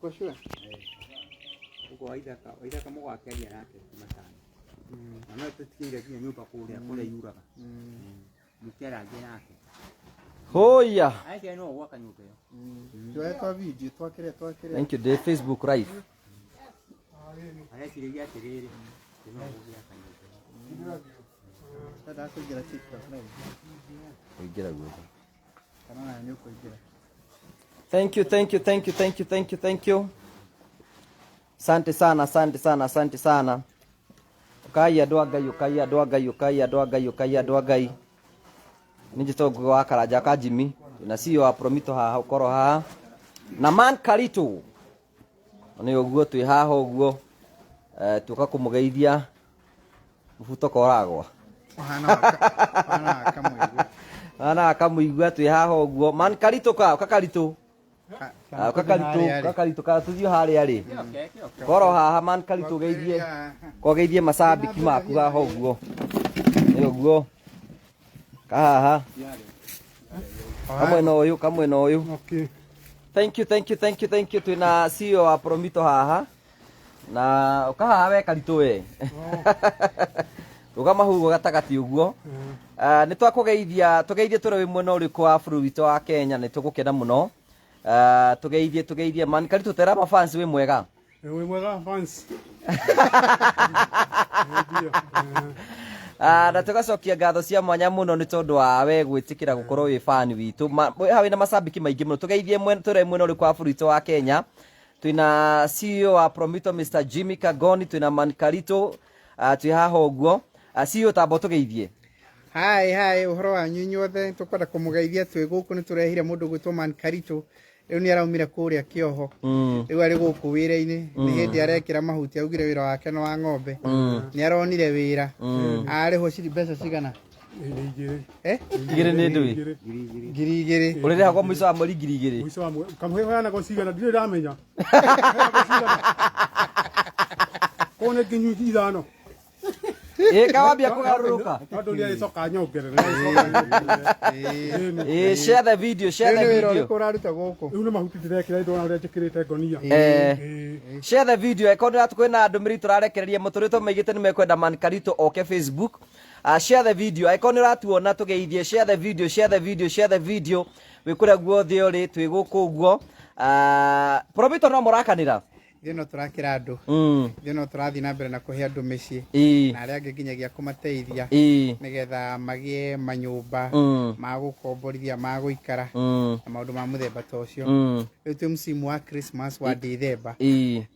Uko sure? Ũguo Waithaka, Waithaka mũgakĩaria nake matano. Na no tũtigĩire nginya nyũmba kũrĩa kũrĩa yuraga. Mũkĩarangie nake. Hoya. Acio no gwaka nyũmba ĩyo. Tuoe twa video twakĩrĩa twakĩrĩa. Thank you. The Facebook live. Areciragia atĩrĩrĩ, no gũgĩaka nyũmba ĩyo. Tata kũingĩra TikTok live. Kũingĩra guothe. Kana nawe nĩ ũkũingĩra. Thank you, thank you, thank you, thank you, thank you, thank you. Asante sana, asante sana, asante sana. Ũkai andũ a Ngai, ũkai andũ a Ngai, ũkai andũ a Ngai, ũkai andũ a Ngai. Nĩ njĩtwo Ngugi wa Karanja ka Jimmy na CEO wa Promito haha ũkorwo haha na Man Karito. Nĩ ũguo twĩ haha ũguo eh, tuoka kũmũgeithia mũbuto koragwa Ũhana wa- ũhana wa kamũigua. ana akamũigua twĩ haha ũguo Man Karito ka kakarito Ka- kakarito harĩa rĩ. kakarito ka tũthiĩ harĩa rĩ korwo haha Man Karito geithie kogeithie macambiki maku haha ũguo nĩ ũguo kahaha kamwena ũyũ kamwena ũyũ. Okay. Thank you, thank you, thank you, thank you. Twina CEO wa Promito haha na ũkahaha we Karitũ we rũgama hau ũguo gatagatĩ ũguo. Ah, nĩ twakũgeithia tũgeithie tũrĩ wĩ mwena ũrĩkũ wa bũrũri witũ wa Kenya nĩ tũgũkena mũno. Ah, tũgeithie tũgeithie man Karitũ tera mafans wĩ mwega. Wĩ mwega fans. Ndio. Ah, na tũgacokia ngatho cia mwanya mũno nĩ tondũ wa we gwĩtĩkĩra gũkorwo wĩ fan witũ. Haha wĩna macambĩki maingĩ mũno tũgeithie tũrĩ mwena ũrĩkũ wa bũrũri witũ wa Kenya. Twĩna CEO wa Promito Mr Jimmy Kagoni, twĩna Man Karito, twĩ haha ũguo. CEO tamba ũtũgeithie. Hi, hi, ũhoro wanyu inyuothe tũkwenda kũmũgeithia twĩ gũkũ nĩ tũrehire mũndũ gwĩtwo Man Karito rĩu nĩ araumire kũrĩa kĩoho rĩu arĩ gũkũ wĩra-inĩ nĩ hĩndĩ arekĩra mahuti augire wĩra wake nĩ wa ng'ombe nĩ aronire wĩra arĩhwo mbeca cigana? Nĩ igĩrĩ. Eh? Igĩrĩ nĩ ndũĩ. 2,000. Ũrĩrĩhagwo mũico wa mweri 2,000. Mũico wa mweri. Kamũhe heanagwo cigana ndirĩ ndamenya. Heanagwo cigana? Kũu nĩ nginyu ithano. Ĩ kawambia kũgarũrũka. Tondũ nĩ agĩcoka nyongerere. Nĩagĩcoka nyongerere. Ĩ share the video, share Rĩu the nĩ wĩra video. ũrĩkũ ũraruta gũkũ? Rĩu nĩ mahuti ndĩrekĩra ndona ũrĩa njĩkĩrĩte ngonia. Eh. Ĩĩ. Share the video eko nĩ kwĩna ndũmĩrĩri tũrarekereria mũtũrĩtwo maigĩte nĩ mekwenda Man Karito oke Facebook. Share the video angĩkorwo nĩ ũratuona tũgeithie, share the video, share the video, share the video wĩ kũrĩa guothe ũrĩ twĩ gũkũ ũguo. Promito no mũrakanĩra. Ithuĩ no tũrakĩra andũ. Ithuĩ no tũrathiĩ na mbere na kũhe andũ mĩciĩ na arĩa angĩ nginyagia kũmateithia nĩgetha magĩe manyũmba ma gũkomborithia, ma gũikara na maũndũ ma mũthemba ta ũcio. Rĩu twĩ msimu wa Christmas wa Dithemba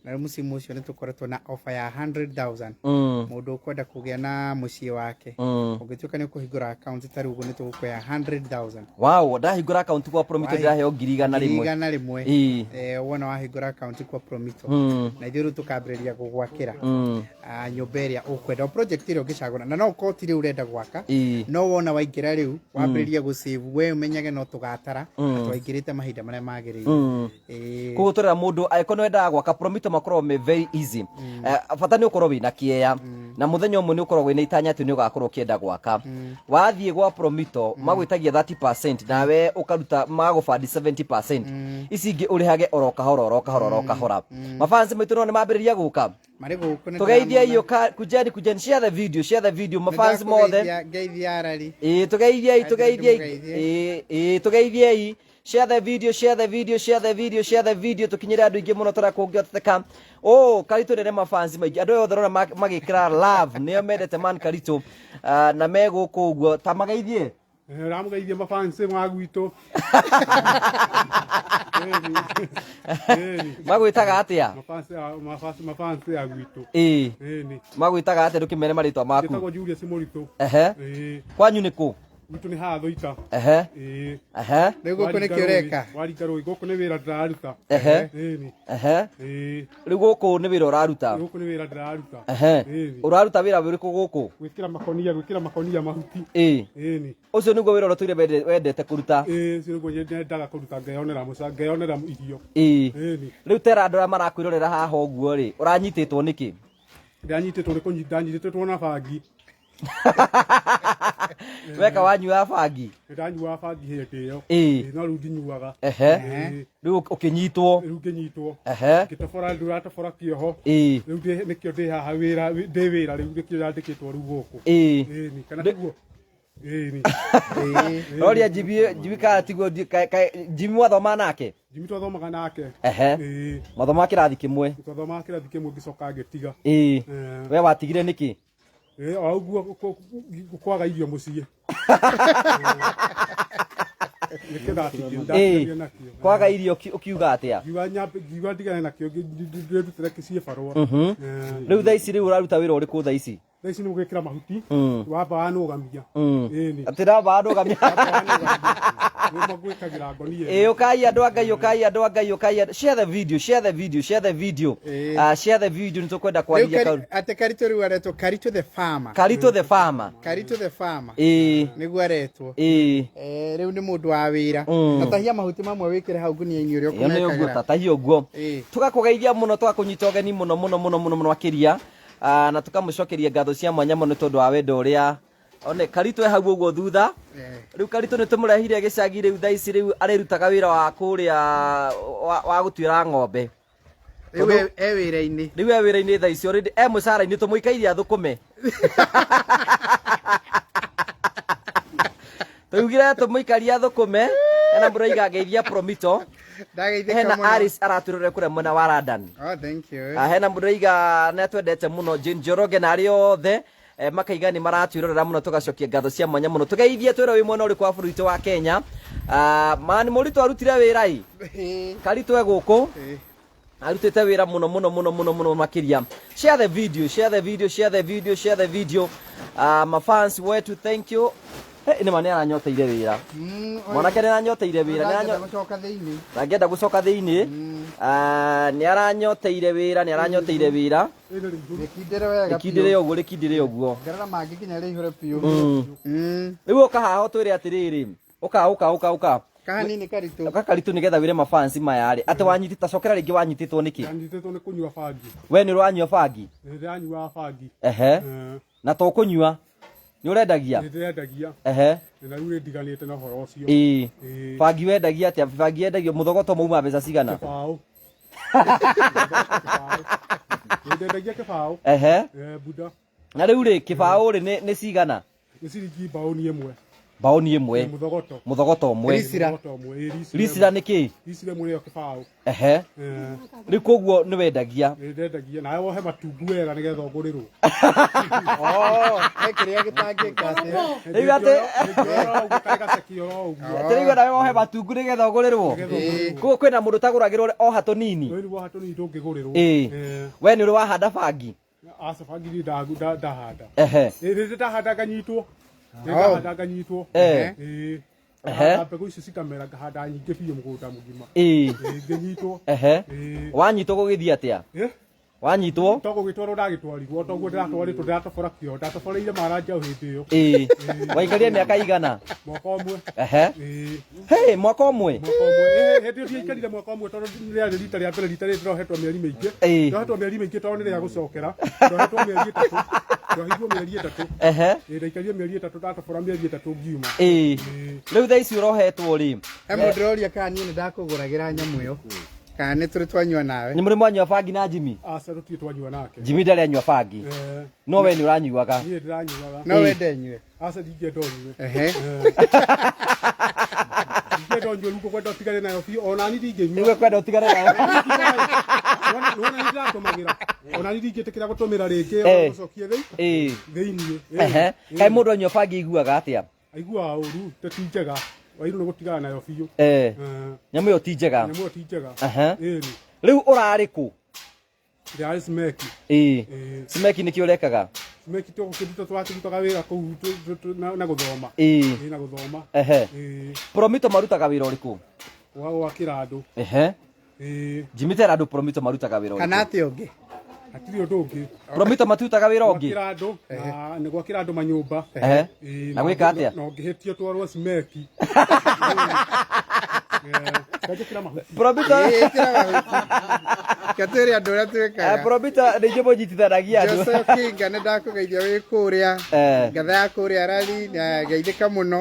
na rĩu msimu ũcio nĩ tũkoretwo na offer ya 100,000 mũndũ ũkwenda kũgĩa na mũciĩ wake ũngĩtuĩka nĩ ũkũhingũra account ta rĩu ũguo nĩ tũgũkũhe 100,000. Wow, ndahingũra account kwa Promito ndĩraheo 100,000. 100,000. Eh, wona wahingũra account kwa Promito na ithuĩ rĩu tũkambĩrĩria gũgwakĩra nyũmba ĩrĩa ũkwenda o project ĩrĩa ũngĩcagũra na no ũkorwo ti rĩu ũrenda gwaka no wona waingĩra rĩu wambĩrĩrie gũ save we ũmenyage no tũgatara na twaingĩrĩte mahinda marĩa magĩrĩire. Ĩĩ. Koguo tũrera mũndũ angĩkorwo nĩ wendaga gwaka Promito makoragwo me very easy. Eh, bata nĩ ũkorwo wĩna kĩeya na mũthenya ũmwe nĩ ũkoragwo wĩna itanya atĩ nĩ ũgakorwo ũkĩenda gwaka. Wathiĩ gwa Promito magwĩtagia 30% nawe ũkaruta magagũbandi 70%, ici ingĩ ũrĩhage oro kahora oro kahora oro kahora. Mafansi maitũ no nĩ mambĩrĩria gũka. Marĩ gũkũ nĩ Tũgeithiei. ndĩramona. Ũka kujeni kujeni, share the video, share the video Nĩ mafans mothe. ndakũgeithia, ngeithia arari. Ĩĩ tũgeithiei. Athiĩ Tũgeithiei. ndĩmũgeithie. Ĩĩ ĩĩ tũgeithiei. Share the video, share the video, share the video, share the video tũkinyĩre andũ aingĩ mũno tũrĩa kũngĩhoteteka. Oh, Karitũ nĩ mafans maingĩ andũ aya othe ũrona magĩkĩra love nĩo mendete Man Karitũ. Ah, na me gũkũ ũguo ta mageithie. Ramũgeithia mafansi ma gwitũ. Ĩni. Ĩni. Magwĩtaga atĩa? Mafansi a gwitũ. Ĩĩ. Ĩni. Magwĩtaga atĩa ndũkĩmere marĩtwa maku? Njĩtagwo Julius Mũritũ. Ehe. Ĩĩ. Kwanyu nĩ kũ? Gwitũ nĩ haha Thũita. Ehe. Ĩĩ. Ehe. Rĩu gũkũ nĩkĩ ũreka? Waringa rũĩ gũkũ nĩ wĩra ndĩraruta. Ehe. Ĩni. Ehe. Ĩĩ. Rĩu gũkũ nĩ wĩra ũraruta? Gũkũ nĩ wĩra ndĩraruta. Ehe. Ĩni. Ũraruta wĩra ũrĩkũ gũkũ? Gwĩkĩra makonia mahuti. Ĩĩ. Ĩni. Ũcio nĩguo wĩra ũrĩa ũtũire wendete kũruta? Ĩĩ, ũcio nĩguo nyendaga kũruta ngeyonera mũca ngeyonera irio. Ĩĩ. Ĩni. Rĩu tera andũ arĩa marakwĩrorera haha ũguo rĩ, ũranyitĩtwo nĩkĩ? Ndanyitĩtwo nĩ kũnyita, ndanyitĩtwo na bangi. Weka wanyuaga bangi? Ndanyuaga bangi hĩndĩ ĩyo. Ĩĩ. Ĩĩ, no rĩu ndinyuaga. Ehe. Ĩĩ. Rĩu ũkĩnyitwo? Rĩu ngĩnyitwo. Ehe. Ngĩtobora, ndũratobora kĩoho. Ĩĩ. Rĩu nĩkĩo ndĩ haha wĩra, ndĩ wĩra rĩu nĩkĩo yandĩkĩtwo rĩu gũkũ. Ĩĩ. Ĩĩ ni kana tiguo? Ĩĩ ni. Roria Jimmy, Jimmy kana tiguo, Jimmy mwathoma nake? Jimmy twathomaga nake. Ehe. Ĩĩ. Mwathomaga kĩrathi kĩmwe? Twathomaga kĩrathi kĩmwe ngĩcoka ngĩtiga. Ĩĩ. Eh. We watigire nĩkĩ? Ĩĩ, o ũguo kwaga irio mũciĩ. Nĩkĩo ndatigire, Ĩĩ. ndatiganire nakĩo. Kwaga irio ũkiuga atĩa? Ngiuga nyambe, ngiuga ndigane nakĩo, ndĩrutĩre kĩciĩ barũa. Eh. Rĩu thaa ici rĩu ũraruta wĩra ũrĩkũ thaa ici? Thaa ici nĩ gwĩkĩra mahuti, wamba wanũgamia. Ĩĩ ni. Atĩ namba wanũgamia. Wamba wanũgamia. Nĩguo gwĩkagĩra ngonia. Ĩĩ, ũkai andũ a Ngai, ũkai andũ a Ngai, ũkai andũ. Share the video, share the video, share the video. Ĩĩ. Ah, share the video nĩ tũkwenda Rĩu kwaria kaũndũ. Atĩ Karitũ rĩu aretwo Karitũ the farmer. Karitũ the farmer. Karitũ the farmer. Ĩĩ. Nĩguo aretwo. Ĩĩ. Eh, rĩu nĩ mũndũ wa wĩra. Na tahia mahuti mamwe wĩkĩre hau ngunia-inĩ ũrĩa Ĩyo nĩ ũguo ũkũmekagĩra. tatahia ũguo. Ĩĩ. Tũgakũgeithia mũno, tũgakũnyita ũgeni mũno mũno mũno mũno mũno makĩria. Ah, na tũkamũcokeria ngatho cia mwanya mũno nĩ tondũ wa wendo ũrĩa one Karitũ e hau ũguo thutha. Eh. Rĩu Karitũ nĩ tũmũrehire gĩcagi rĩu thaa ici rĩu arĩrutaga wĩra wa kũrĩa wa gũtuĩra ng'ombe. Rĩu e wĩra-inĩ. Rĩu e wĩra-inĩ thaa ici already e mũcara-inĩ tũmũikairie athũkũme. Tũugire tũmũikarie athũkũme. Hena mũndũ aiga ngeithia Promito. Ndageithĩka Hena mũno. Aris aratwĩrorera kũrĩa mwena wa London. Oh, thank you. Ah, hena mũndũ aiga nĩ atwendete mũno Jane Njoroge na arĩa othe makaiga nĩ maratwĩrorera mũno, tũgacokia ngatho cia mwanya mũno. Tũgeithie twĩre wĩ mwena ũrĩkũ wa bũrũri witũ wa Kenya. Ah, mani mũritũ arutire wĩra ĩ. Ĩĩ. Karitũ e gũkũ. Ĩĩ. Arutĩte wĩra mũno mũno mũno mũno mũno makĩria. Share the video, share the video, share the video, share the video. Ah, mafans wetu, thank you. Hey, nĩ ma nĩ aranyoteire wĩra. Mwanake nĩ aranyoteire wĩra, nĩ Ndangĩenda gũcoka thĩinĩ. Ndangĩenda gũcoka thĩinĩ. Ah, nĩ aranyoteire wĩra, nĩ aranyoteire wĩra. Ĩĩ nĩ rĩihũru. Rĩkindĩre wega Rĩkindĩre ũguo, rĩkindĩre ũguo. Ongerera mangĩ nginya rĩihũre biũ. Rĩu ũka haha ũtwĩre atĩrĩrĩ. Ũka, ũka, ũka, ũka. Kahanini Karitũ. Ũka Karitũ nĩgetha wĩre mafansi maya rĩ. Atĩ wanyitĩte, cokera rĩngĩ wanyitĩtwo nĩkĩ? Ndanyitĩtwo nĩ kũnyua bangi. We nĩ ũranyua bangi? Nĩ ndĩranyuaga bangi. Ehe. Eh. Na to kũnyua? Nĩ ũrendagia? Nĩ ndĩrendagia. Ehe. Na rĩu nĩ ndiganĩte na ũhoro ũcio. Ĩĩ. Ĩĩ. Bangi wendagia atĩa? Bangi yendagio mũthogoto mauma mbeca cigana? Kĩbaũ. Kĩbaũ. Ndendagia kĩbaũ. Ehe. Eh, buda. Na rĩu rĩ, kĩbaũ rĩ nĩ cigana? Nĩ ciringi mbaũni ĩmwe. Mbaũni ĩmwe. Mũthogoto. Mũthogoto ũmwe. Ricira. Mũthogoto ũmwe. Ĩĩ, ricira. Ricira nĩ kĩ? Ricira ĩmwe nĩyo kĩbaũ. Ehe. Eh. Rĩu koguo nĩ wendagia. Nĩ ndendagia. Nawe wohe matungu wega nĩgetha ũgũrĩrwo. Oh, he kĩrĩa gĩtangĩka atĩ. Rĩu atĩ Gaceki oro ũguo. atĩ rĩu nawe wohe matungu nĩgetha ũgũrĩrwo. Nĩgetha ũgũrĩrwo. Koguo kwĩna mũndũ ũtagũragĩrwo oha tũnini. Rĩu woha tũnini ndũngĩgũrĩrwo. Ĩĩ. Eh. We nĩ ũrĩ wahanda bangi? Aca bangi niĩ ndahanda. Ehe. Ĩĩ rĩrĩa ndahanda nganyitwo. Rĩrĩa ndahanda nganyitwo. Eh. Ĩĩ. Ehe. Ngahanda mbegũ icio cikamera ngahanda nyingĩ biũ mũgũnda mũgima. Ĩĩ. Ĩĩ ngĩnyitwo. Ehe. Ĩĩ. Wanyitwo gũgĩthiĩ atĩa? Ĩ? Wanyitwo? To gũgĩtwarwo ndagĩtwarirwo toguo ndĩratwarĩtwo ndĩratobora kĩo ndatoboreire maranjau hĩndĩ ĩyo. Ĩĩ. Waikarire mĩaka igana? Mwaka ũmwe. Ehe. Ĩĩ. Hey, mwaka ũmwe? Mwaka ũmwe. Ĩĩ, hĩndĩ ĩyo ndiaikarire mwaka ũmwe tondũ rĩarĩ rita rĩa mbere rita rĩrĩ ndĩrohetwo mĩeri mĩingĩ. Ĩĩ. Ndohetwo mĩeri mĩingĩ tondũ nĩ rĩa gũcokera. Ndohetwo mĩeri ĩtatũ. Ndoheirwo mĩeri ĩtatũ. Ehe. Ĩĩ ndaikarire mĩeri ĩtatũ ndatobora mĩeri ĩtatũ ngiuma. Ĩĩ. Rĩu thaa ici ũrohetwo rĩ? He mũndũ ũroria kana niĩ nĩ ndakũgũragĩra nyamũ ĩyo. Kana nĩ tũrĩ twanyua nawe. Nĩ mũrĩ mwanyua bangi na Jimmy? Aca tũtirĩ twanyua nake. Jimmy ndarĩ anyua bangi. Eh, No we nĩ ũranyuaga. niĩ ndĩranyuaga. No wende nyue. Aca ndingĩenda ũnyue. Ehe. Ndingĩenda ũnyue rĩu ngũkwenda ũtigane nayo biũ ona niĩ ndingĩnyua. Nĩguo kwenda ũtigane nayo. Nĩwona nĩ ndĩratũmagĩra. Ona niĩ ndingĩtĩkĩra gũtũmĩra rĩngĩ Eh. gũcokie Ĩĩ. thĩiniĩ. Ehe. Kaĩ mũndũ anyua bangi aiguaga atĩa? Aiguaga ũru te ti njega. Wairwo nĩ gũtigana nayo biũ. Eh. Eh, Nyamũ ĩyo ti njega. nyamũ ĩyo ti njega. Ehe. Ĩni. Rĩu ũrarĩ kũ? Ndĩrarĩ Smeki. Ĩĩ. Ĩĩ. Smeki nĩkĩ ũrekaga? Smeki tũgũkĩruta twakĩrutaga wĩra kũu na gũthoma. Ĩĩ. Ĩĩ na gũthoma. Ehe. Ĩĩ. Promito marutaga wĩra ũrĩkũ? Wa gwakĩra andũ. Ehe. Ĩĩ. Jimmy tera andũ Promito marutaga wĩra Kana ũrĩkũ? atĩ ũngĩ. Hatirĩ ũndũ ũngĩ. Promito matirutaga wĩra ũngĩ? Gwakĩra andũ na nĩ gwakĩra andũ manyũmba. Ehe. Ĩĩ, Na gwĩka atĩa? Na ũngĩhĩtio twarwo Smeki. Njĩkĩra mahuti. Probito. Ĩĩ, ĩkĩra mahuti. Reke twĩre andũ ũrĩa twĩkaga. Probito nĩ ithuĩ mũnyitithanagia andũ. Joseph Kinga nĩ ndakũgeithia wĩ kũrĩa ngatha ya kũrĩa rari na geithĩka mũno.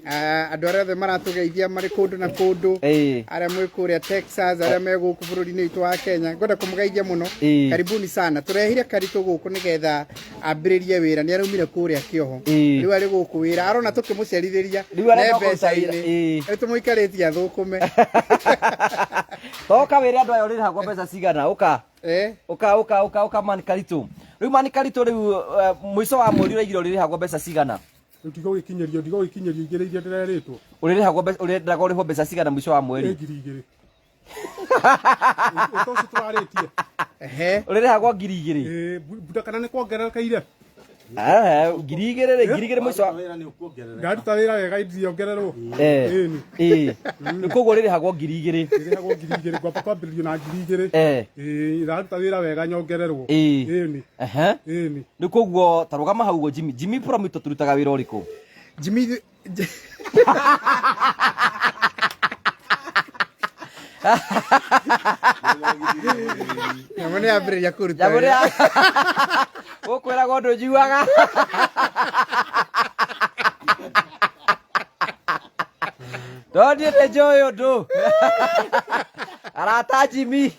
Ah, andũ arĩa othe maratũgeithia marĩ kũndũ na kũndũ, arĩa mwĩ kũrĩa Texas, arĩa me gũkũ bũrũri-inĩ witũ wa Kenya, ngwenda kũmũgeithia mũno. Karibuni sana. Tũrehire Karitũ gũkũ nĩgetha ambĩrĩrie wĩra. Nĩ araumire kũrĩa kĩoho. Rĩu arĩ gũkũ wĩra arona tũkĩmũcerithĩria Rĩu arenda ne kũruta wĩra, mbeca-inĩ. Rĩu tũmũikarĩtie athũkũme. Toka wĩre andũ aya ũrĩrĩhagwo mbeca cigana. Ũka. Ũka, ũka, ũka, ũka, man Karitũ. Rĩu man Karitũ, rĩu mũico wa mweri ũraigire ũrĩrĩhagwo mbeca cigana? Rĩu ndigũgĩkinyĩrio igĩrĩ iria ndĩrerĩtwo. Ũrĩrĩhagwo mbeca, ũrendaga ũrĩhwo mbeca cigana mũico wa mweri? Ĩ 2000. Ĩto ũcio tũrarĩtie. Ũrĩrĩhagwo 2000? Ĩ, buda kana nĩ kuongererekeire? 2000 rĩ, 2000 mũico wa Ndaruta wĩra wega ndiongererwo. Ĩni. Nĩ koguo ũrĩrĩhagwo 2000? Ndĩrĩhagwo 2000, ngwamba kwambĩrĩrio na 2000. Ĩ, ndaruta wĩra wega nyongererwo. Ĩni. Ĩni. Nĩ koguo ta rũgama hau ũguo Jimmy. Jimmy Promito, tũrutaga wĩra ũrĩkũ? Jimmy Nyamũ nĩ yambĩrĩria kũruta Nyamũ nĩ wĩra. Gũkwĩragwo ũndũ njuaga. No niĩ nĩ njũĩ ũndũ. Arata Jimmy.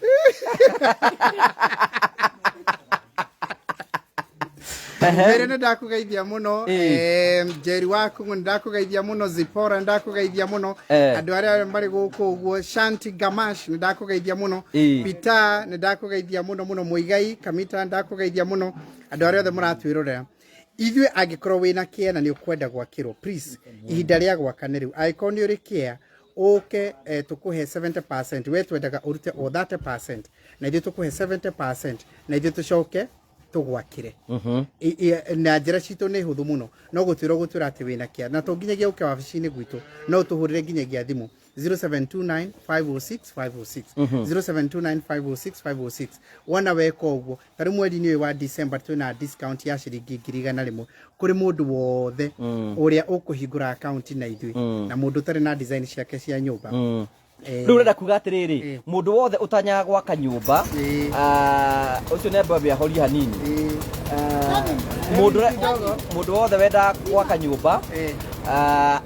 Mbere nĩ ndakũgeithia mũno. Njeri waku nĩ ndakũgeithia mũno, Zipora nĩ ndakũgeithia mũno, andũ arĩa marĩ gũkũ ũguo, Shanti Gamash nĩ ndakũgeithia mũno, Peter nĩ ndakũgeithia mũno mũno, Mũigai Kamita nĩ ndakũgeithia mũno, andũ arĩa othe mũratwĩrorera ithuĩ. Angĩkorwo wĩna kĩa na nĩ ũkwenda gwakĩrwo, please, ihinda rĩa gwaka nĩ rĩu. Angĩkorwo nĩ ũrĩ kĩa, ũke, tũkũhe 70%. We twendaga ũrute o 30% na ithuĩ tũkũhe 70% na ithuĩ tũcoke tũgwakĩre. Na njĩra citũ nĩ hũthũ mũno, no gũtwĩra gũtwĩra atĩ wĩna kĩa, na to nginyagia ũke wabici-inĩ gwitũ, no ũtũhũrĩre nginyagia thimũ 0729 506 506, 0729 506 506. Wona weka ũguo, ta rĩu mweri-inĩ ũyũ wa December twĩna discount ya ciringi 100,000 kũrĩ mũndũ wothe ũrĩa ũkũhingũra akaunti na ithuĩ, na mũndũ ũtarĩ na design ciake cia nyũmba. Rĩu ũrenda kuga atĩrĩrĩ, mũndũ wothe ũtanyaga gwaka nyũmba, ũcio nĩ ambe ahorie hanini. Mũndũ wothe wendaga gwaka nyũmba,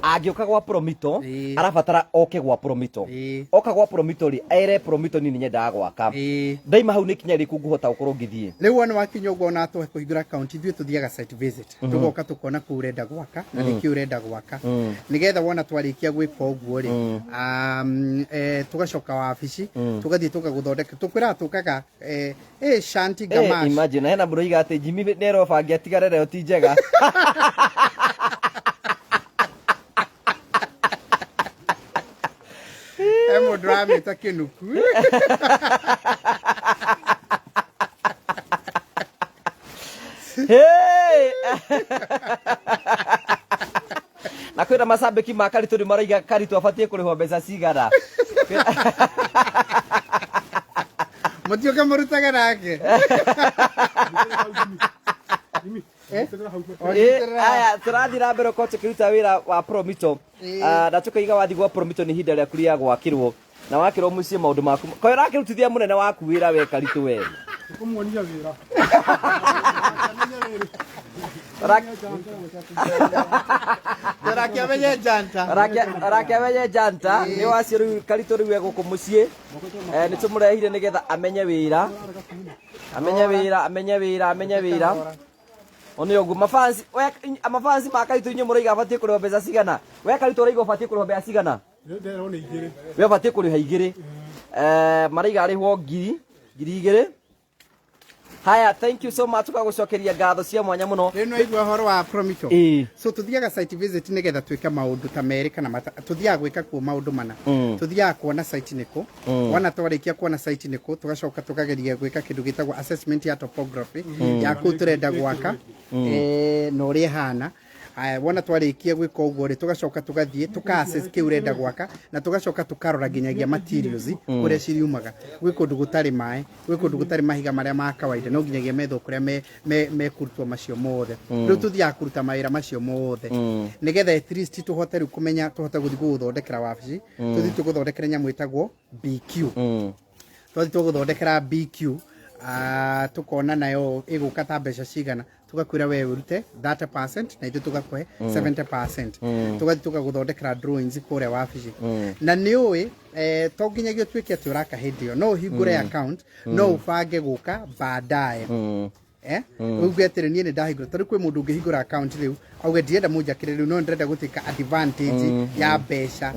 angĩũka gwa Promito, arabatara oke gwa Promito. Oka gwa Promito rĩ, ere Promito, "Niĩ nĩ nyendaga gwaka." Ndaima hau nĩ ikinya rĩkũ ngũhota gũkorwo ngĩthiĩ? Rĩu wona wakinya ũguo na tũhe kũhingũra akaunti, ithuĩ tũthiaga site visit, tũgoka tũkona kũu ũrenda gwaka na nĩkĩ ũrenda gwaka, nĩgetha wona twarĩkia gwĩka ũguo rĩ, tũgacoka wabici, tũgathiĩ tũgagũthondeka, tũkwĩraga tũkaga Shanti Gamash. Imagine hena mũndũ oiga atĩ Jimmy nĩarobangia atigare reo ti njega. He mũndũ ũramĩta kĩnuku. Hey! Na kwĩna macambĩki ma Karitũ nĩ maraiga Karitũ abatiĩ kũrĩhwo mbeca cigana? Mũtiũke mũrutage nake. Aya, tũrathiĩ na mbere gũkorwo tũkĩruta wĩra wa Promito. Na tũkoiga wathiĩ gwa Promito nĩ ihinda rĩaku rĩa gwakĩrwo, na wakĩrwo mũciĩ maũndũ maku koyo ũrakĩrutithia mũnene waku wĩra we Karitũ we. Kũmuonia wĩra. Ũrakĩamenye njanta. Ũrakĩamenye njanta nĩ wacio. Rĩu Karitũ rĩu e gũkũ mũciĩ. Nĩ tũmũrehire nĩgetha amenye wĩra, amenye wĩra, amenye wĩra, amenye wĩra. One ũguo mafansi we, mafansi ma Karitũ, inyuĩ mũraiga abatiĩ kũrĩhwo mbeca cigana? We Karitũ, ũraiga ũbatiĩ kũrĩhwo mbeca cigana? Nderwo nĩ igĩrĩ. We ũbatiĩ kũrĩha igĩrĩ. Maraiga arĩhwo 2000. Haya, thank you so much, tũgagũcokeria ngatho cia mwanya mũno. Rĩu nĩwaigua ũhoro wa Promito. So tuthiaga site visit nĩgetha twĩke maũndũ ta merĩ kana mata, tuthiaga gwĩka kuo maũndũ mana. Tuthiaga kuona site nĩkũ. Wona twarĩkia kuona site nĩkũ, tũgacoka tũkageria gwĩka kĩndũ gĩtagwo assessment ya topography ya kũu tũrenda gwaka, na ũrĩa ĩhana. Haya, wona twarĩkia gwĩka ũguo rĩ, tũgacoka tũgathiĩ tũka assess kĩu ũrenda gwaka, na tũgacoka tũkarora nginyagia materials kũrĩa ciriumaga. Gwĩ kũndũ gũtarĩ maĩ, gwĩ kũndũ gũtarĩ mahiga marĩa ma kawaida, no nginyagia methwo kũrĩa mekũrutwo macio mothe. Rĩu tũthiaga kũruta mawĩra macio mothe nĩgetha at least tũhote rĩu kũmenya, tũhote gũthiĩ gũgũthondekera wabici, tũthiĩ tũgũthondekere nyamũ ĩtagwo BQ. Twathiĩ tũgũthondekera BQ, tukona nayo ĩgũka ta mbeca cigana, tugakwĩra we ũrute 30% na ithuĩ tũgakũhe 70%. Tũgathiĩ tũgagũthondekera drawings kũrĩa wabici. Na nĩ ũĩ, to nginyagia ũtuĩke atĩ ũraka hĩndĩ ĩyo, no ũhingũre account, no ũbange gũka baadaye. Uge atĩrĩ, niĩ nĩ ndahingũra, tondũ kwĩ mũndũ ũngĩhingũra account rĩu auge ndirenda mũnjakĩre rĩu, no ndĩrenda gũtĩka advantage ya mbeca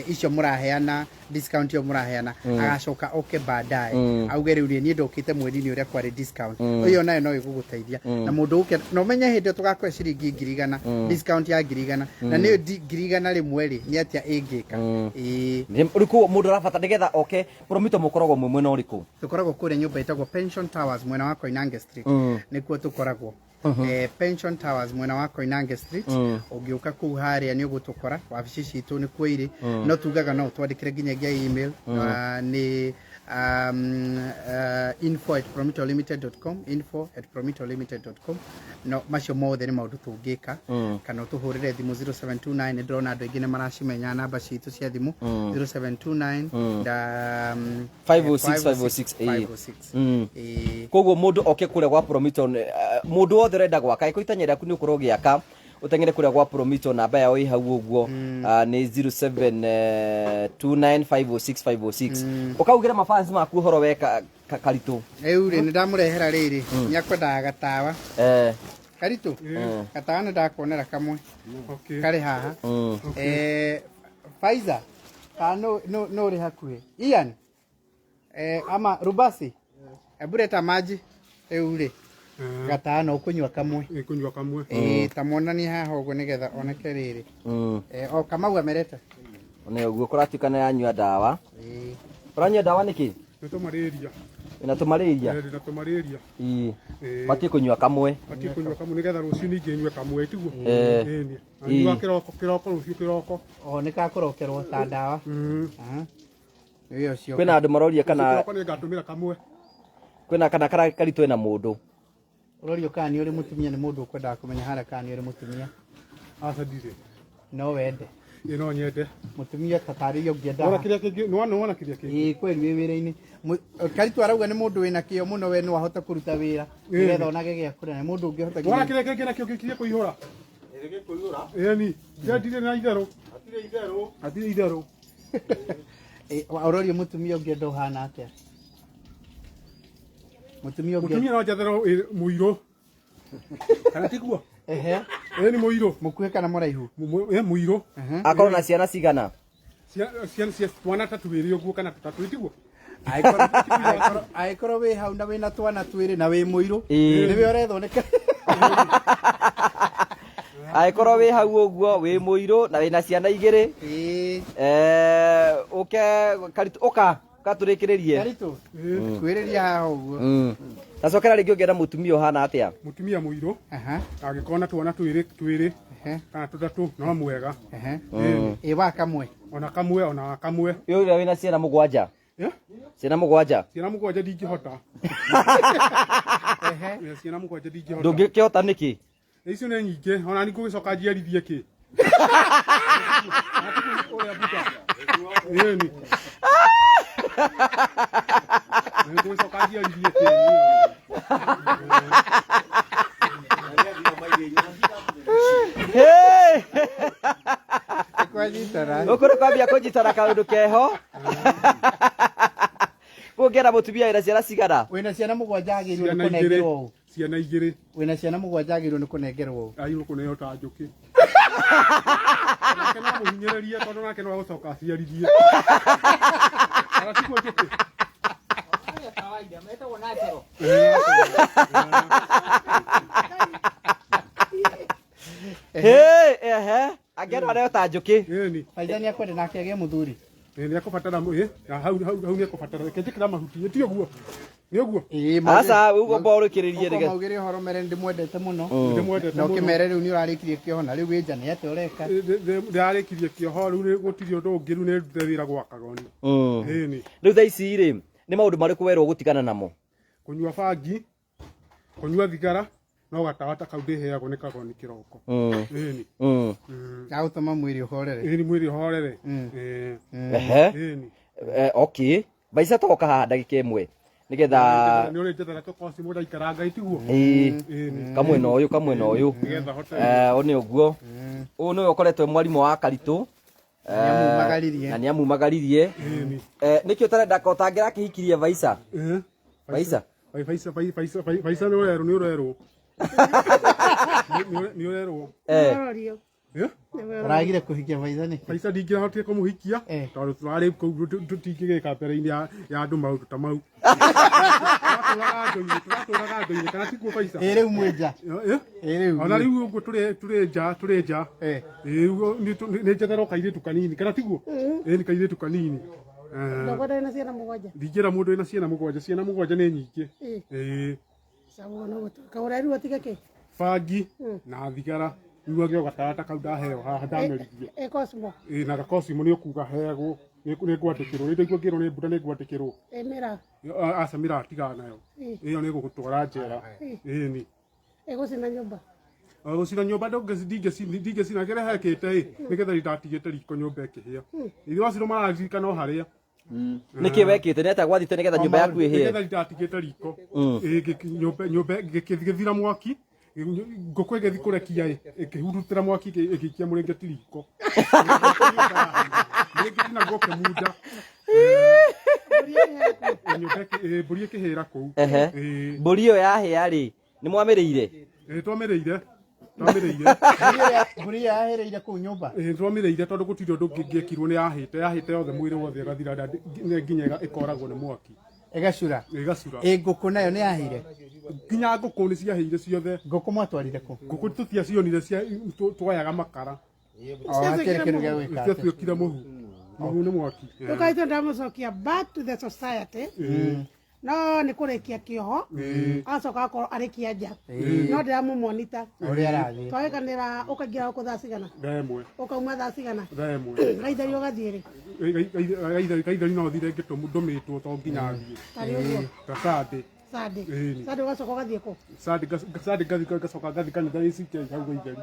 icio mũraheana, discount ĩyo mũraheana, agacoka oke baadaye auge rĩu niĩ ndokĩte mweri-inĩ ũrĩa kwarĩ discount. Ĩyo nayo no ĩgũgũteithia. Na mũndũ ũke na ũmenye hĩndĩ ĩyo tũgakũhe ciringi 100,000, discount ya 100,000, na nĩyo 101,000 rĩ, nĩ atĩa ĩngĩka? Ĩĩ. Rĩu koguo mũndũ arabata nĩgetha oke Promito, mũkoragwo mwĩ mwena ũrĩkũ? Tũkoragwo kũrĩa nyũmba ĩtagwo Pension Towers mwena wa Koinange Street, nĩkuo tũkoragwo. Pension Towers mwena wa Koinange Street. Ũngĩũka kũu harĩa nĩ ũgũtũkora, wabici citũ nĩkuo irĩ. No tugaga no ũtwandĩkĩre nginyagia email, nĩ info@promitolimited.com, info@promitolimited.com. No macio mothe nĩ maũndũ tũngĩka, kana ũtũhũrĩre thimũ 0729. Nĩ ndĩrona andũ aingĩ nĩ maracimenya namba citũ cia thimũ, 0729 da, 506 506, 506. Ĩĩ. Koguo mũndũ oke kũrĩa gwa Promito, mũndũ wothe ũrenda gwaka, ĩko itanya rĩaku nĩ ũkorwo ũgĩaka, ũteng'ere kũrĩa gwa Promito. Namba yao ĩ hau ũguo, nĩ 0729506506. Ũkaugĩra mafans maku ũhoro we Karitũ. Rĩu rĩ, nĩ ndamũrehera rĩrĩ, nĩ akwendaga gatawa. Karitũ, gatawa nĩ ndakuonera kamwe. Okay. Karĩ haha. Faiza, kana no ũrĩ hakuhĩ Ian, ama Rubasi, hebu leta maji. Rĩu rĩ, gatawa no ũkũnyua kamwe. Ĩ, kũnyua kamwe. Ta muonanie haha ũguo nĩgetha oneke rĩrĩ. O Kamau amerete. Nĩ ũguo kũratuĩka nĩ yanyua ndawa. Ũranyua ndawa nĩkĩ? Nĩ tũmarĩria. Wĩna tũmarĩria? Ndĩna tũmarĩria. Ĩĩ. Batiĩ kũnyua kamwe. Batiĩ kũnyua kamwe nĩgetha rũciũ ningĩ nyue kamwe, tiguo? Ĩni. Nyua kĩroko, kĩroko, rũciũ kĩroko. O nĩ kakũrokerwo ta ndawa. Aha. Ĩyo ũcio. Kwĩna andũ maroria kana Kĩroko nĩ ngatũmĩra kamwe. Kwĩna kana Karitũ ena mũndũ. Ũrorio kana nĩ ũrĩ mũtumia, nĩ mũndũ ũkwendaga kũmenya harĩa kana nĩ ũrĩ mũtumia. Aca, ndirĩ. No wende? Ĩ, no nyende. Mũtumia tatarĩria ũngĩenda. Wona kĩrĩa kĩngĩ, nĩwona, nĩwona kĩrĩa kĩngĩ. Ĩĩ, kweli wĩ wĩra-inĩ. Karitũ arauga nĩ mũndũ wĩna kĩo mũno, we no ahote kũruta wĩra nĩgetha onage gĩa kũrĩa, nĩ mũndũ ũngĩhota Wona kĩrĩa kĩngĩ nakĩo gĩkirie kũihũra. Ĩni, ndirĩ na itherũ. Hatirĩ itherũ. Ũrorio mũtumia ũngĩenda ũhana atĩa? Mũtumia ũngĩ. Mũtumia no njetherwo mũirũ. Kana tiguo? Ehe. Ĩni, mũirũ. Mũkuhĩ kana mũraihu? Mũirũ. Akorwo na ciana cigana? Ciana cia twana ta twĩrĩ ũguo kana tũtatũ, tiguo? Angĩkorwo wĩ hau na wĩna twana twĩrĩ na wĩ mũirũ, nĩwe ũrethwo nĩ Angĩkorwo wĩ hau ũguo wĩ mũirũ na wĩna ciana igĩrĩ, ũke Karitũ, ũka ũka tũrĩkĩrĩrie. Karitũ, kwĩrĩria haha ũguo. Tacokera rĩngĩ, ũngĩenda mũtumia ũhana atĩa? Mũtumia mũirũ. Aha. Angĩkorwo na twana twĩrĩ twĩrĩ kana tũtatũ, no mwega. Ehe. Ĩ wa kamwe? Ona kamwe, ona wa kamwe. Ĩ ũrĩa wĩna ciana mũgwanja? Eh? Ciana mũgwanja? Ciana mũgwanja ndingĩhota. Ciana mũgwanja ndingĩhota. Ndũngĩkĩhota nĩkĩ? Icio nĩ nyingĩ, ona ni ngũgĩcoka njiarithie kĩ? Ũrĩa mbuta. Ĩni. Nĩ ngũgĩcoka njiarithie kĩ? Hey! Kwanyitana. Gũkũ nĩ kwambia kũnyitana kaũndũ keho. Kũngĩenda mũtumia wĩna ciana cigana? Wĩna ciana mũgwanja agĩrĩirwo nĩ Ciana igĩrĩ. kũnengerwo ũũ. Ciana igĩrĩ. Wĩna ciana mũgwanja agĩrĩirwo nĩ kũnengerwo ũũ. Agĩrĩirwo kũneo ta njũkĩ. Nake no mũhinyĩrĩrie tondũ nake no agũcoka aciarithie. Kana tiguo, njũkĩ? Kawaida metagwo natural. Hey, ehe. Angĩenda areo ta njũkĩ. Ĩni. Faiza nĩ akwenda nake agĩe mũthuri. Ĩ, nĩ ekũbatara ĩ, na hau hau hau nĩ ekũbatara. Reke njĩkĩra mahuti, ĩ, ti ũguo? Nĩ ũguo? Ĩĩ, Aca, ũguo mba ũrĩkĩrĩrie Ũkorwo rĩge. maugĩre ũhoro mere ndĩmwendete mũno. Ndĩmwendete Na mũno. ũkĩmere rĩu nĩ ũrarĩkirie kĩoho na rĩu wĩ nja nĩ atĩa ũreka? Ndĩrarĩkirie kĩoho rĩu gũtirĩ ũndũ ũngĩ rĩu nĩ ndute wĩra gwa Kagoni. Ĩni. Rĩu thaa ici rĩ, nĩ maũndũ marĩkũ werwo gũtigana namo? Kũnyua bangi, kũnyua thigara, no gatawa ta kau ndĩheagwo nĩ Kagoni kĩroko. Ĩni. Gagũtũma mwĩrĩ ũhorere. Ĩni mwĩrĩ ũhorere. Ĩĩ. Ehe. Ĩni. Okay. Maica toka haha ndagĩka ĩmwe nĩgetha Nĩ ũrĩ njethera tũkoci mũndũ aikaranga itiguo. Ĩĩ. Ĩni. Kamwena ũyũ kamwena ũyũ. Nĩgetha hote. Ũyũ nĩ ũguo. Ũyũ nĩwe ũkoretwo e mwarimũ wa Karitũ. Nĩamumagaririe. Na nĩamumagaririe. Ĩni. Nĩkĩ ũtarenda ũtangĩrakĩhikirie Vaisa? Ĩĩ. Vaisa? Vaisa Vaisa Vaisa nĩ ũrerwo nĩ ũrerwo. Nĩ ũrerwo. Nĩwarorio. Eh? Ũragire kũhikia Vaisa nĩkĩ? Vaisa ndingĩrahotire kũmũhikia tondũ tũrarĩ kũu tũtingĩgĩka mbere-inĩ ya andũ maũndũ ta mau. Tũratũraga andũ-inĩ, tũratũraga andũ-inĩ kana tiguo Vaisa? Ĩ rĩu mwĩ nja. Eh? Ĩ rĩu. Ona rĩu ũguo tũrĩ tũrĩ nja tũrĩ nja. Eh. Ĩ ũguo nĩ njetherwo kairĩtu kanini kana tiguo? Ĩ nĩ kairĩtu kanini. Ndokwenda wĩna ciana mũgwanja. Ndingĩra mũndũ wĩna ciana mũgwanja, ciana mũgwanja nĩ nyingĩ. Ĩ. Sawa no gũtuĩka ũrerirwo ũtige kĩ? Bangi na thigara nyuage o gatawa kau ndaheo haha ndamerithia. Ĩ Cosmo. Ĩ na gakosimo nĩ ũkuga heagwo nĩ ngwandĩkĩrwo nĩ ndaigua ngĩrwo nĩ mbura nĩ ngwandĩkĩrwo. Ĩ mĩraa. Aca mĩraa tigana nayo. Ĩyo nĩ ĩgũgũtwara njera. Ĩni. Ĩgũcina nyũmba. Gũcina nyũmba ndingĩcina kĩrĩa hekĩte ĩ nĩgetha ndatigĩte riko nyũmba ĩkĩhĩa. Ithuĩ acio mararirikana o harĩa. Nĩkĩ wekĩte nĩ atĩa gwathite nĩgetha nyũmba yaku ĩhĩe? Nĩgetha ndatigĩte riko. Nyũmba ĩgĩthira mwaki ngũkũ ĩgĩthiĩ kũrekia ĩ ĩkĩhurutĩra mwaki ĩgĩikia mũrĩngĩti riko. Mũrĩngĩti naguo ũkĩmunda. Mbũri ĩkĩhĩra kũu. Mbũri ĩyo yahĩa rĩ nĩ mwamĩrĩire? Twamĩrĩire. Twamĩrĩire. Mbũri ĩyo yahĩrĩire kũu nyũmba? Ĩĩ twamĩrĩire tondũ gũtirĩ ũndũ ũngĩ ũngĩekirwo nĩ yahĩte yahĩte yothe mwĩrĩ wothe ĩgathira nginya ĩkoragwo nĩ mwaki. Ĩgacura. Ĩgacura. Ĩ ngũkũ nayo nĩ yahĩire? Nginya ngũkũ nĩ ciahĩire ciothe. Ngũkũ mwatwarire kũ? Ngũkũ tũtiacionire twayaga makara. Hatirĩ kĩndũ gĩa gwĩka. Ciatuĩkire mũhu. Mũhu nĩ mwaki. Ũkaitwo ndamũcokia back to the society. No nĩ kũrĩkia kĩoho agacoka akorwo arĩkia nja no ndĩramũmonita Ũrĩa arathiĩ. Twagĩkanĩra ũkaingĩra gũkũ thaa cigana? Thaa ĩmwe. Ũkauma thaa cigana? Thaa ĩmwe. Gaitheri ũgathiĩ rĩ? Gaitheri no thire ndũmĩtwo to nginya thiĩ. Tarĩ ũguo. Ta Sunday. Sunday. Sunday ũgacoka ũgathiĩ kũ? Sunday ngacoka ngathiĩ kanitha ACK hau Gaitheri.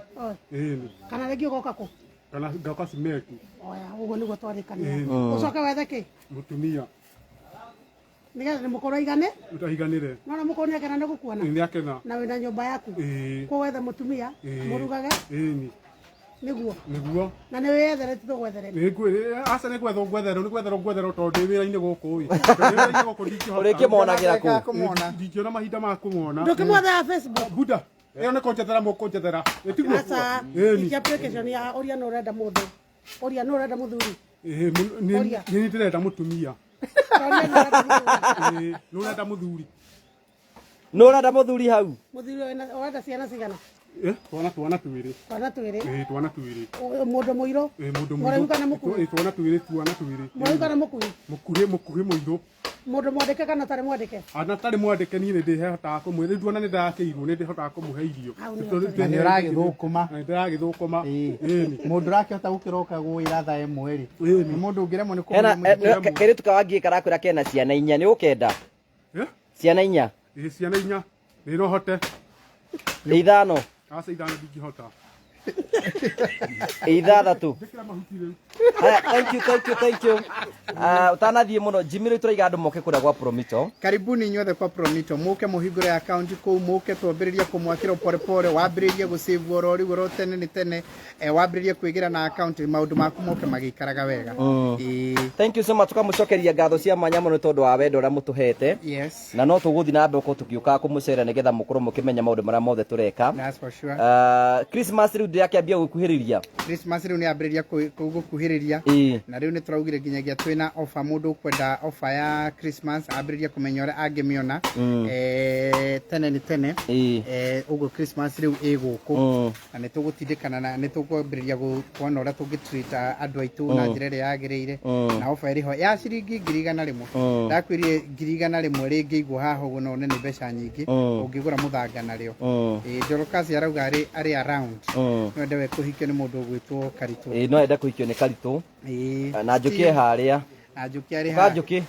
Ĩni. Kana rĩngĩ ũgoka kũ? Kana ngoka Cimeku. Oya, ũguo nĩguo twarĩkanĩra. Ũcoke wethe kĩ? Mũtumia. Nĩgetha nĩ mũkũrũ aigane? Aiganĩre. Nona mũkũrũ nĩ akena nĩ gũkuona? Nĩ akena. Na wĩna nyũmba yaku? Ĩĩ. Kũguo wethe mũtumia, mũrugage? Ĩni. Nĩguo. Nĩguo. Na nĩ wĩyethere ti tũgwetherere? Aca nĩ gwethwo ngwetherwo nĩ gwetherwo ngwetherwo tondũ ndĩ wĩra-inĩ gũkũ ĩ. Ndĩ wĩra-inĩ gũkũ ndingĩhota. Ũrĩkĩmonagĩra kũ? Ndingĩona mahinda ma kũmwona. Ndũkĩmwethera Facebook? Buda. Ĩyo nĩ kũnjethera mũkũnjethera. Ĩtiguo? Aca. Ĩni. Ikia application ya ũria nũ ũrenda mũndũ. Ũria nũ ũrenda mũthuri. Ĩĩ Ũria. nĩ ndĩrenda mũtumia. Ũria nũ ũrenda mũthuri. Nũ ũrenda mũthuri hau? Mũthuri ũrenda ciana cigana? Twana twana twĩrĩ. Twana twĩrĩ. Ĩĩ twana twĩrĩ. Mũndũ mũirũ? Ĩĩ mũndũ mũirũ. Mũraihu kana mũkuhĩ? Ĩĩ twana twĩrĩ twana twĩrĩ. Mũraihu kana mũkuhĩ? Mũkuhĩ mũkuhĩ mũirũ. Mũndũ mwandĩke kana ũtarĩ mwandĩke? Ana tarĩ mwandĩke niĩ nĩ ndĩhotaga kũmũhe rĩu ona nĩ ndakĩirwo nĩ ndĩhotaga kũmũhe irio. Na nĩ ũragĩthũkũma. Na nĩ ndĩragĩthũkũma. Ĩni. Mũndũ ũrakĩhota gũkĩroka gwĩra thaa ĩmwe rĩ. Nĩ mũndũ ũngĩremwo nĩ Hena kũmũhe kairĩtu ka Wangigĩ karakwĩra kena ciana inya nĩ ũkenda? Ciana inya? Ĩĩ ciana inya. Nĩ no hote. Ithano. Aca ithano ndingĩhota. Ithathatũ. Njĩkĩra mahuti rĩu. Haya, thank you, thank you, thank you. Ũtanathiĩ mũno Jimmy rĩu tũraiga andũ moke kũrĩa gwa Promito. Karibuni inyuothe kwa Promito. Mũke mũhingũre account kũu mũke twambĩrĩrie kũmwakĩra pole pole wambĩrĩrie gũsave oro rĩu oro tene nĩ tene wambĩrĩrie kwĩgĩra na account maũndũ maku moke magĩikaraga wega. Ĩĩ. Thank you so much tũkamũcokeria ngatho cia mwanya mũno nĩ tondũ wa wendo ũrĩa mũtũhete. Yes. Na no tũgũthiĩ na mbere gũkorwo tũgĩũkaga kũmũcerera nĩgetha mũkorwo mũkĩmenya maũndũ marĩa mothe tũreka. That's for sure. Christmas rĩu Ndĩrakĩambia gũkuhĩrĩria. Christmas rĩu nĩ yambĩrĩria gũkuhĩrĩria. Na rĩu nĩ tũraugire nginyagia twĩna offer, mũndũ ũkwenda offer ya Christmas ambĩrĩrie kũmenya ũrĩa angĩmĩona tene nĩ tene. Ũguo Christmas rĩu ĩ gũkũ na nĩ tũgũtindĩkana na nĩ tũkwambĩrĩria kuona ũrĩa tũngĩ treat andũ aitũ na njĩra ĩrĩa yagĩrĩire. Na offer ĩrĩ ho ya ciringi 100,000. Ndakwĩrire 100,000 rĩngĩigwo haha ũguo no one nĩ mbeca nyingĩ ũngĩgũra mũthanga narĩo. Dorcas arauga arĩ around. No ende we kũhikio nĩ mũndũ ũgwĩtwo Karitũ. Ĩĩ, no ende kũhikio nĩ Karitũ. Na Njũkĩ e harĩa. Na Njũkĩ arĩ Ũka haha. Njũkĩ.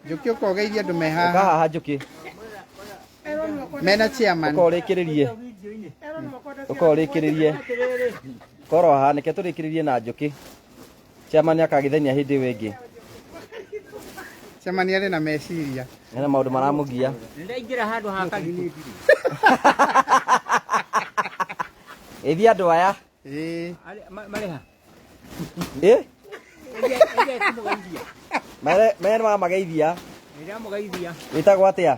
Njũkĩ ũka ũgeithie andũ me Ũka haha. haha Njũkĩ. Mena chairman. Ũka ũrĩkĩrĩrie. Ũka ũrĩkĩrĩrie. Korwo haha nĩke tũrĩkĩrĩrie na Njũkĩ. Chairman akagĩthenia hĩndĩ ĩyo ĩngĩ. Chairman arĩ na meciria. Hena maũndũ maramũgia. Nĩndaingĩra handũ ha Karitũ. Ĩthiĩ andũ aya. Marĩ ha? Ĩ? Ĩthiĩ kũmũgeithia. Mere nĩwamageithia. Nĩndamũgeithia. Wĩtagwo atĩa?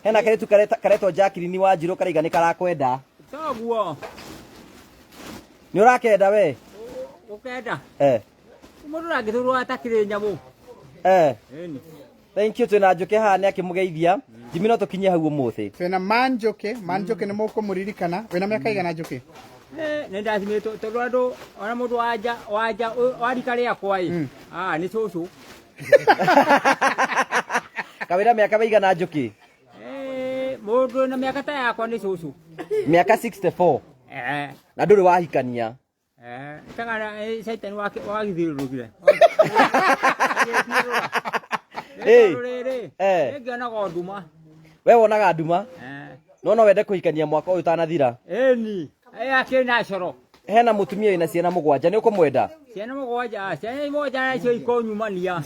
Hena kairĩtu karetwo Jacqueline Wanjirũ karaiga nĩ karakwenda. Toguo. Nĩ ũrakenda we? Gũkenda? Mũndũ ndangĩtũrwo atakĩrĩ nyamũ. Ĩni. Thank you, twĩna Njũkĩ haha nĩ akĩmũgeithia. Jimmy no tũkinye hau ũmũthĩ. Twĩna Man Njũkĩ, Man Njũkĩ nĩ mũkũmũririkana. Wĩna mĩaka igana Njũkĩ? Nĩ ndathimĩtwo tondũ andũ ona mũndũ wanja wanja wa rika rĩakwa ĩ. Ah, nĩ cũcũ. Kawĩra mĩaka wĩigana Njũkĩ? Mũndũ na mĩaka ta yakwa nĩ cũcũ. Mĩaka 64. Na ndũrĩ wahikania. Tagara caitani wake wagithiũrũrũkire. Rĩrĩ. Nĩngĩonaga nduma. We wonaga nduma? No no wende kũhikania mwaka ũyũ ũtanathira? Ĩni. Akĩrĩ na coro. Hena mũtumia wĩna ciana mũgwanja, nĩ ũkũmwenda? Ciana mũgwanja, ciana mũgwanja nacio ikũnyumania.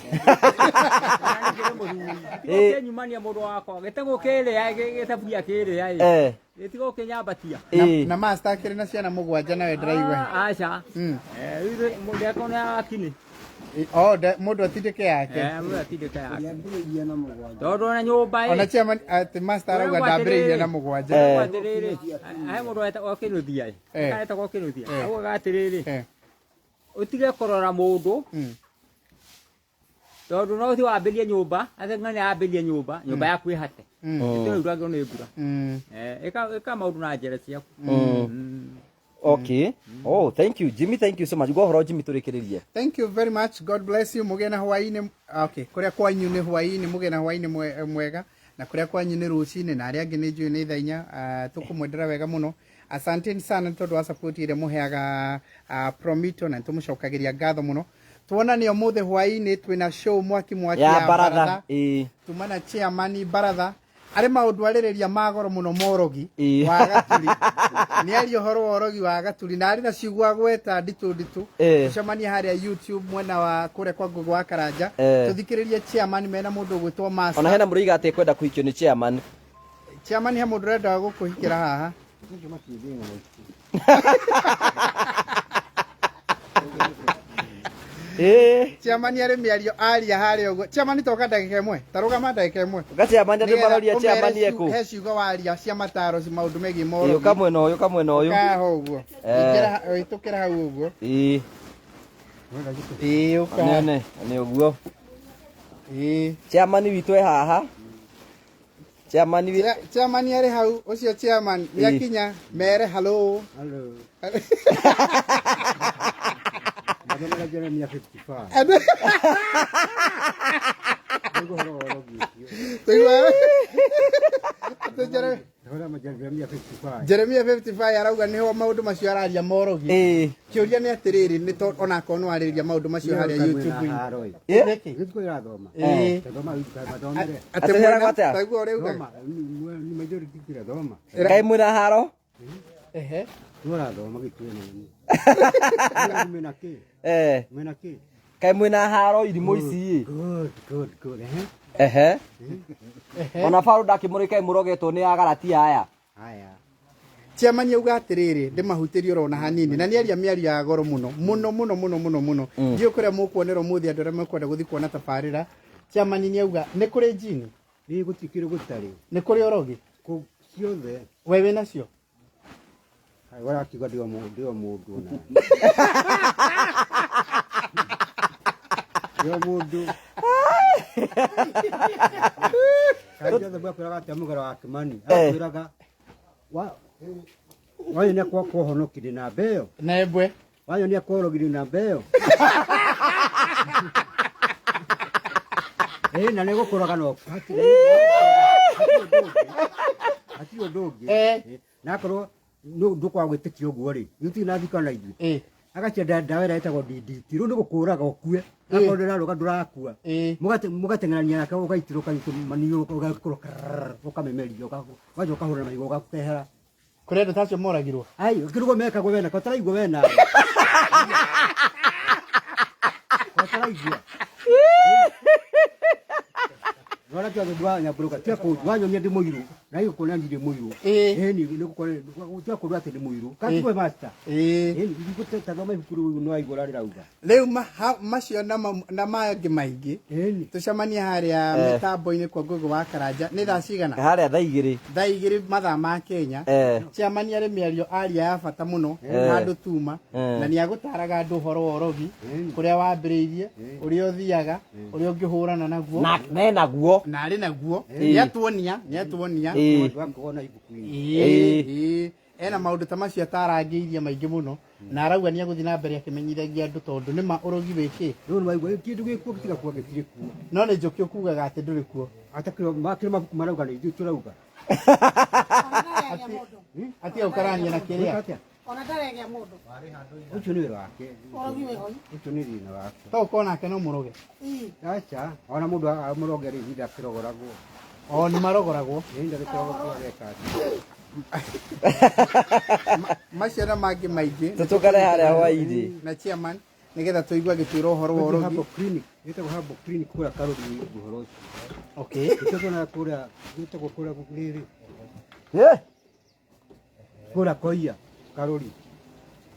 Gĩtikũnyumania mũndũ wakwa. Gĩtegũ kĩrĩa, gĩthaburia kĩrĩa ĩ. Gĩtigũ kĩnyambatia. Na master akĩrĩ na ciana mũgwanja nawe ndĩraigua. Aca. Rĩu mũndũ akona akini. Oh, mũndũ atindĩke yake. Mũndũ atindĩke yake. Tondũ ona nyũmba ĩ. Ona chairman atĩ master arauga ndambĩrĩirie na mũgwanja. Atĩrĩrĩ, he mũndũ wetagwo Kĩnuthia ĩ. Aretagwo Kĩnuthia. Augaga atĩrĩrĩ, ũtige kũrora mũndũ tondũ no ũthiĩ wambĩrie nyũmba, atĩ ng'ania yambĩrie nyũmba, nyũmba yaku ĩhate. Ĩtũrĩ uragĩrwo nĩ mbura. Ĩka maũndũ na njĩra ciaku. Okay. Oh, thank you Jimmy, thank you so much. Go horo Jimmy tũrĩkĩrĩrie. Thank you very much. God bless you. Mũgĩe na hwaĩ-inĩ. Okay, kũrĩa kwanyu nĩ hwaĩ-inĩ, mũgĩe na hwaĩ-inĩ mwega, na kũrĩa kwanyu nĩ rũcinĩ, na arĩa angĩ nĩ njũĩ nĩ thaa inya. Tũkũmwendera wega mũno. Asanteni sana nĩ tondũ wa support ĩrĩa mũheaga Promito, na nĩtũmũcokagĩria ngatho mũno. Tuonane ũmũthĩ hwaĩ-inĩ, twĩna show mwaki mwaki ya ya baratha. Baratha. Tuma na chairman baratha. Arĩ maũndũ arĩrĩria ma goro mũno morogi wa Gaturi. Nĩ aria ũhoro wa ũrogi wa Gaturi na arĩ na ciugo agweta nditũ nditũ. Tũcemanie harĩa YouTube mwena wa kũrĩa kwa Ngũgũ wa Karanja. Tũthikĩrĩrie chairman mena mũndũ ũgwĩtwo Master. Ona hena mũrũiga atĩ kwenda kũhikio nĩ chairman. Chairman he mũndũ ũrenda gũkũhikĩra haha. Chairman arĩ mĩario aria harĩa ũguo. Chairman toka ndagĩka ĩmwe. Ta rũgama ndagĩka ĩmwe. Ũka chairman andũ Nĩgetha maroria ũmere chairman eku. He ciugo waria cia mataro ci maũndũ megiĩ morogi. Ũka mwena ũyũ, ũka mwena ũyũ. Ũka haha ũguo. Ingĩra, hĩtũkĩra hau ũguo. Ũka. Nene, nĩ ũguo. Chairman witũ e haha. Chairman wi- Chairman arĩ hau, ũcio chairman nĩakinya, mere hello. Hello. Mathomera Jeremia 55. Nĩguo ũhoro wa ũrogi ũcio. Tũigua? Atĩ Thoma Jeremia 55. Jeremia 55 arauga nĩho maũndũ macio araria morogi. Kĩũria nĩ atĩrĩrĩ, nĩ tondũ onakorwo nĩ warĩrĩria maũndũ macio harĩa YouTube-inĩ. Nĩkĩ? Gĩtukũ ĩrathoma. Thoma mathomere. Atĩ Atĩ mwena- mwena atĩa? taiguo ũrĩa ugaga. Thoma, nĩ majority kira thoma. Kaĩ mwĩna haro? Nĩ ũrathoma gĩtuĩ nĩ. Mwĩna kĩ? Mwĩna kĩ? Kaĩ mwĩna haro irimũ ici? Good, good, good. Ehe. Ona Farũ ndakĩmũrĩ kaĩ mũrogetwo nĩ agaratia aya. Haya. Chairman auga atĩrĩrĩ, ndĩmahutĩrie oro na hanini, na nĩaria mĩario ya goro mũno mũno mũno mũno mũno mũno. Ndiũĩ kũrĩa mũkuonera ũmũthĩ andũ arĩa mekwenda gũthiĩ kuona tabarĩra. Chairman nĩ auga nĩ kũrĩ njini? Nĩ gũtikĩrĩ gũtarĩ. Nĩ kũrĩ ũrogi? Kũ ciothe. We wĩ nacio? Warakiuga ndĩ o mũndũ, ndĩ o mũndũ ona. Ndĩ o mũndũ. Kaĩ Joseph akwĩraga atĩa mũgera wa Kĩmani? Akwĩraga wanyonia kwa kwohonokirie namba ĩyo. Na embwe. Wanyonia kworogire namba ĩyo. Ĩĩ na nĩgũkũraga no hatirĩ hatirĩ ũndũ ũngĩ. Na akorwo ndũkwaga gwĩtĩkia ũguo rĩ, githĩ na thika na ithuĩ. Agacia ndawa ĩrĩa ĩtagwo DDT, rĩu nĩ gũkũraga ũkue. Akorwo ndĩrarũga ndũrakua. Mũgateng'erania nake ũgaitĩrwo kanyitũ maniũrũ ũgakorwo ũkamemeria ũgacoka ũkahũra na mahiga ũgakehera. Kũrĩ andũ ta acio moragirwo. Ai, kĩrugo mekagwo wena, ko taraigua wena. Ko taraigua. Nona tia gũthua nyambũrũka tia kũndũ wanyonia ndĩ mũirũ na igũkuona ndĩ mũirũ. Ĩni nĩ gũkorwo tia kũndũ atĩ ndĩ mũirũ. Katiwe master. Ĩni gũtathoma ibuku rĩu no aigua ũrĩa rĩrauga. Rĩu macio na mangĩ maingĩ tũcemanie harĩa mĩtambo-inĩ kwa Ngũgĩ wa Karanja nĩ thaa cigana? Harĩa thaa igĩrĩ. Thaa igĩrĩ mathaa ma Kenya. Chairman arĩ mĩario aria ya bata mũno handũ tuma na nĩ agũtaraga andũ ũhoro wa ũrogi kũrĩa wambĩrĩirie, ũrĩa ũthiaga, ũrĩa ũngĩhũrana naguo. Na menaguo. Na arĩ naguo. Nĩatuonia, nĩatuonia. Wakuona ibuku-inĩ. Ena maũndũ ta macio atarangĩirie maingĩ mũno na arauga nĩ egũthiĩ na mbere akĩmenyithagia andũ tondũ nĩma ũrogi wĩ kĩ. Rĩu nĩwaigua kĩndũ gĩkuo gĩtiga kuo gĩtirĩ kuo. No nĩ njũkĩ ũkugaga atĩ ndũrĩ kuo. Atakĩrĩ mabuku marauga nĩ ithuĩ tũrauga. Atiga gũkarania na kĩrĩa. Ona ndaregea mũndũ. Ũcio nĩ wĩra wake. Ũrogi wĩ hoi. Ũcio nĩ thĩna wake. To ũkorwo nake no mũroge. Aca, ona mũndũ amũroge rĩ ihinda akĩrogoragwo. O nĩ marogoragwo. Ihinda rĩkĩrogoragwo ageka atĩa. Macio na mangĩ maingĩ. Tũtũngane harĩa hwaĩ-inĩ. Na chairman nĩgetha tũigue agĩtwĩra ũhoro wa ũrogi. Herbal clinic, ĩtagwo Herbal clinic kũrĩa Karũri ũhoro ũcio. Okay. Nĩkĩo tuonaga kũrĩa, ĩtagwo kũrĩa rĩrĩ. Kũrĩa Koia, Karũri.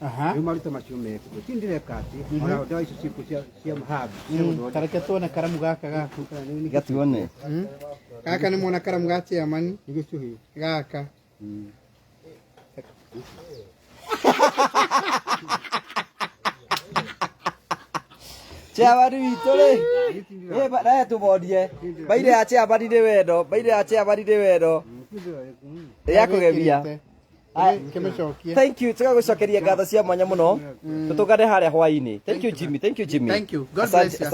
Rĩu maruta macio mekuo. Ti ndĩreka atĩ, ona ndawa icio ciĩkuo cia herb, cia gũthondeka. Ta reke tuone karamu gaka gaku. Gatuone. Gaka nĩ mwona karamu ga chairman. Nĩ gĩcũhĩ. Gaka. Chairman witũ rĩ. Naye tũmonie. Baire ya chairman nĩ wendo, baire ya chairman nĩ wendo. Ya kũgemia. Kĩmĩcokie. Thank you. Tũgagũcokeria ngatho cia mwanya mũno. Tũtũngane harĩa hwaĩ-inĩ. Thank you Jimmy. Thank you Jimmy. Thank you. God bless you. Asante.